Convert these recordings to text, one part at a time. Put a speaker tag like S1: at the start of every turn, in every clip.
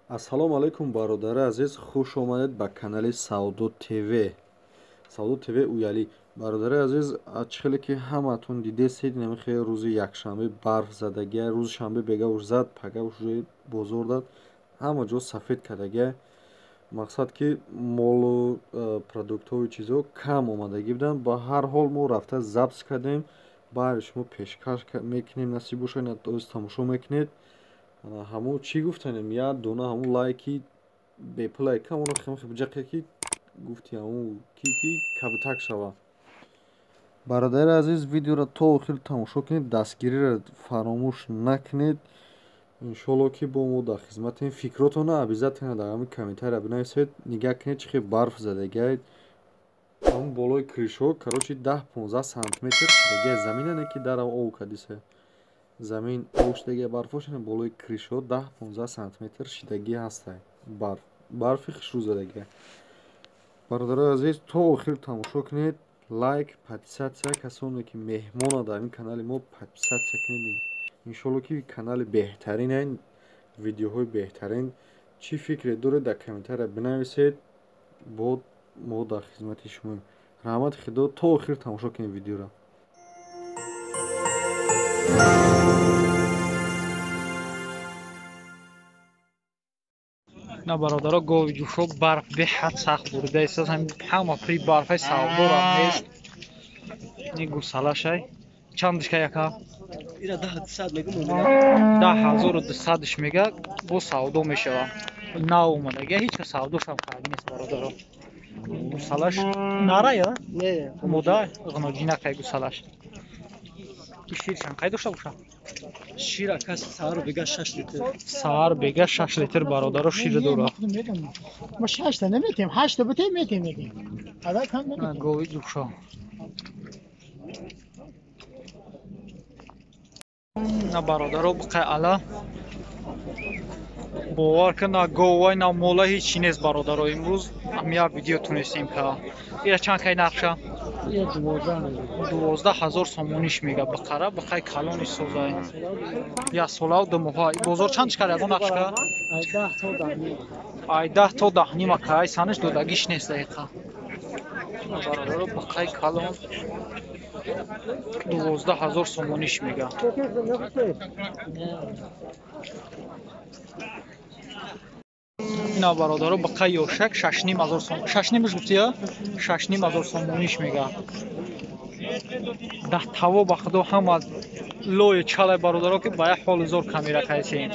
S1: Ассалому алайкум, бародари азиз, хуш омадед ба канали Савдо ТВ. Савдо ТВ Уяли. Бародари азиз, чӣ хеле ки ҳамаатон дидесед, намихе рӯзи якшанбе барф задагия, рӯзи шанбе бегауш зад, пагауш бозор дад, ҳама ҷо сафед кардагия. Мақсад ки молу продуктҳои чизо кам омадагӣ буданд. Ба ҳар ҳол мо рафта запис кардем, баъди шумо пешкаш мекунем, насиб бошад, тамошо мекунед. Ҳамун чӣ гуфтанем, як дона ҳамун лайки бепулай камоно хемхе биҷақе ки гуфти ҳамун ки кабутак шава. Бародари азиз, видеоро то охир тамошо кунед, дастгириро фаромӯш накунед. Иншоалло ки бо мо дар хизматем. Фикротонро обязательно дар ҳамин комментария бинависед. Нигаҳ кунед, чӣ хел барф задагиаед. Ҳамун болои крышҳо, короче, 10-15 сантиметр шидагиа замина, не ки дарав ов кадисе. Замин ов шидагиа барфошана болои крышҳо 10-15 сантиметр шидагӣ ҳастай барф. Барфи хушрӯ задагиа. Бародарои азиз, то охир тамошо кунед, лайк, подписатсия, касоне ки меҳмона дар ин канали мо подписатсия кунед. Иншоалло ки канали беҳтарин, видеоҳои беҳтарин. Чӣ фикре доред дар комментария бинависед, бо мо дар хизмати шумоем. Раҳмати Худо, то охир тамошо кунед видеоро.
S2: На бародаро, гови ҷӯшо барф беҳад сахт бурида истод. Ҳама при барфай савдорам нест. Ни гусалашай. Чандишка яка?
S3: Ира 10200 мегум.
S2: 10200-ш мега, бо савдо мешава. Нав омадагия, ҳеч кас савдошам кард нест, бародаро. Гусалаш нара я?
S3: Не.
S2: Омода ғноҷинакай гусалаш. Ширшам қай дошта боша?
S3: Шир акас саҳар бега 6 литр.
S2: Саҳар бега 6 литр, бародаро, шир дора.
S4: Ма 6 та наметем, 8 та бутем метем мегем. Ада кам наметем.
S2: Гови ҷӯшо. На бародаро, буқай ала. Бовар кун, на говай, на мола ҳеч чи нест, бародаро. Имрӯз ҳам як видео тунестем ка. Ира чанд кай нархша? 12 000 сомониш мега биқара, биқай калони созай. Як солаву 2 моҳа. Бозор чанд шикар ягон нархшка? Ай 10 то 10,5 кай, санаш додагиш нест дақиқа. Бародаро, биқай калон 12 000 сомониш мега. Ина бародаро, биқай ёшак 6,5 ҳазор сом. Шашнимаш гуфтия? 6,5 ҳазор сомониш мега. Даҳ таво ба худо ҳама лои чалай, бародаро, ки ба як ҳоли зор камера кайсем.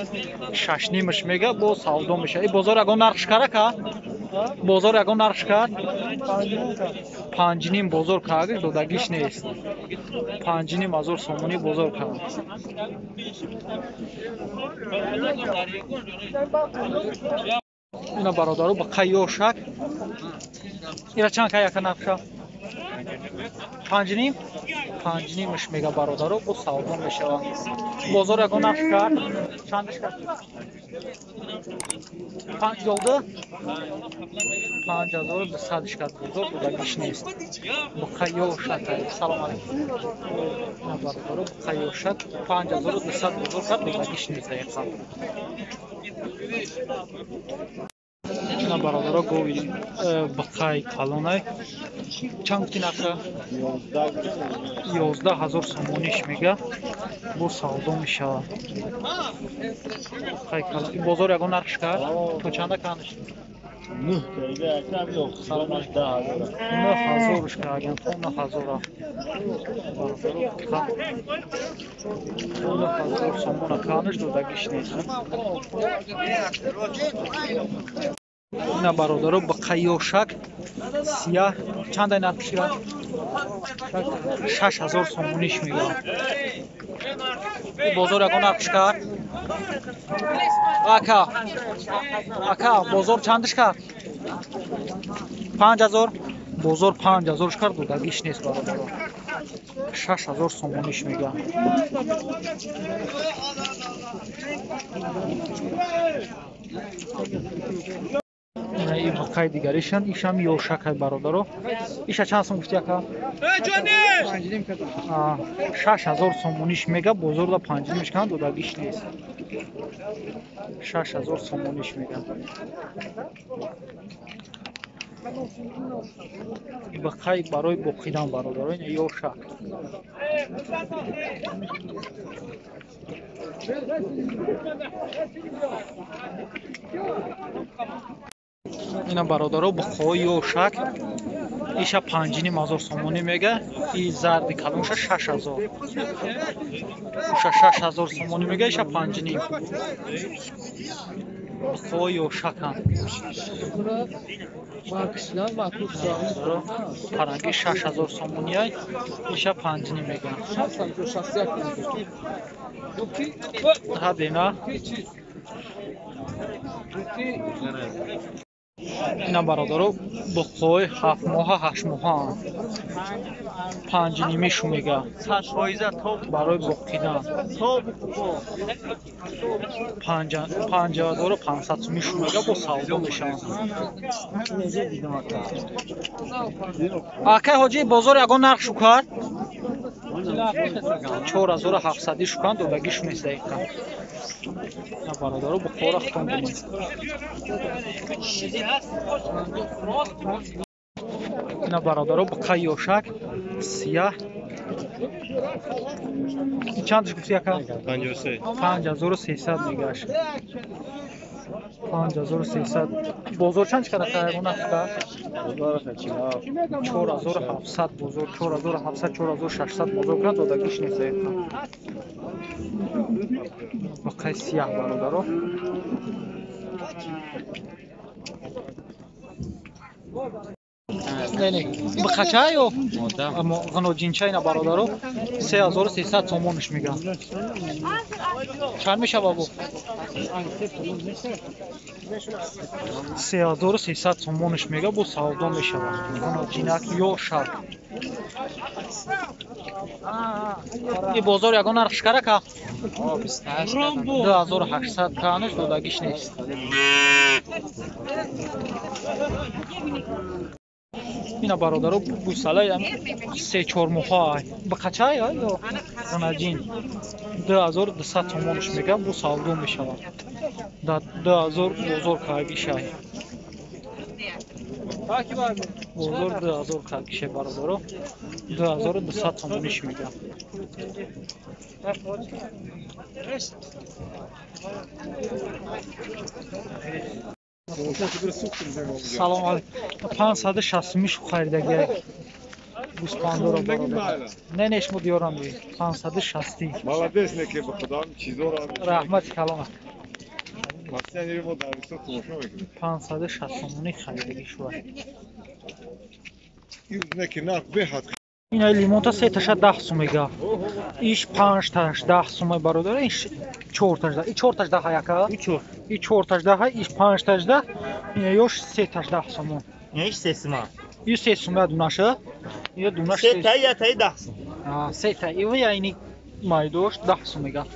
S2: Шашнимаш мега, бо савдо мешава. И бозор ягон нарх шикара ка? Бозор ягон нарх шикар? 5,5 бозор каагиш додагиш нест. 5,5 ҳазор сомонӣ бозор кард. Ина бародаро, ба қай ёшак. Ира чанд кай яка нархша? 5,5? 5,5-ш мега, бародаро, бо савдо мешава. Бозор ягон нарх кард? Чандаш кард? Панҷ долда? 5200-ш кард бозор, додагиш нест. Буқай ёшак. Салом алейкум. Бародаро, буқай ёшак 5200 бозор кард, додагиш нест дақиқа. На бародаро, гови биқай калонай. Чанд гуфти нарха? 11 000 сомониш мега, бо савдо мешавад. Бозор ягон нархш кард? То чанда кандаш? 9000-ш кардан, то 9000-а. То 9000 сомона кандаш, додагиш нест. Ина бародаро, биқай ёшак сияҳ чандай нарх шира? 6000 сомониш мега. Бозор ягон нархш кард? Ака, ака, бозор чандиш кард? 5000? Бозор 5000-ш кард, додагиш нест, бародаро. 6000 сомониш мега. И биқай дигаришан, ишам ёшакай, бародаро. Иша чанд сом гуфти, ака? 6000 сомониш мега, бозорда 5,5-ш канд, додагиш нест. 6000 сомониш мегам. Бақай барои боқидан бародаро, ин ёшак. Ина бародаро бухои ёшак, иша 5500 сомонӣ мега, и зарди калонша 6000. Уша 6000 сомонӣ мега, иша 5,5. Бухои ёшакам. Паранги 6000 сомонӣ, иша 5,5 мега. Ҳадена. Ина бародаро бухои 7 моҳа 8 моҳа 5,5 шу мега барои боқидан. 5500 сумӣ шу мега, бо савдо мешаванд. Акай ҳоҷи бозор ягон нарх шу кард? 4700 шу канд, додагиш нест дақиқа. На бародаро бухора хутон бинед. Ина бародаро буқаи ёшак сияҳ. Чандаш гуфти яка?
S5: 53.
S2: 5300 мегаш. 5300. Бозор чанд чӣ қадар ягон нарх кард? 4700 бозор, 4700, 4600 бозор кард, додагиш нест дақиқа. Буқаи сияҳ бародаро. Не, бухача ё ғиноҷинча ина бародаро 3300 сомониш мегам. Чанд мешава бо? 3300 сомониш мега, бо савдо мешава. Ғиноҷинак ё шак. И бозор ягон нарх шикарака? 2800 канаш додагиш нест. Ина бародаро гусалаи 3-4 моҳа бақача ё ғинаҷин 2200 сомониш мега, бо савдо мешавад. 2000 бозор каргишай. Бозор 2000 каргише бародаро, 2200 сомониш мега. Салом алейкум. 560 шу харидаги гӯспандоро бародар. Не, не, шумо диёрам буи. 560.
S5: Молодец, не ки ба худам чизоро.
S2: Раҳмати калом.
S5: Масъалаи мо дар бисёр тамошо мекунем.
S2: 560 сомонӣ харидаги шуд.
S5: Ин не ки нарх беҳад.
S2: Ина лимонта се таша 10 сум мега. Иш 5 таш 10 сум бародар, иш 4 таш 10. И 4 таш 10 яка? И 4 таш 10, иш 5 таш 10, ина ёш 3 таш 10 сум.
S6: Иш 3 сум.
S2: И 3 сум я дунаша. Я дунаш
S6: 3 та я та 10 сум.
S2: А 3 та и я ини майдош 10 сум мега.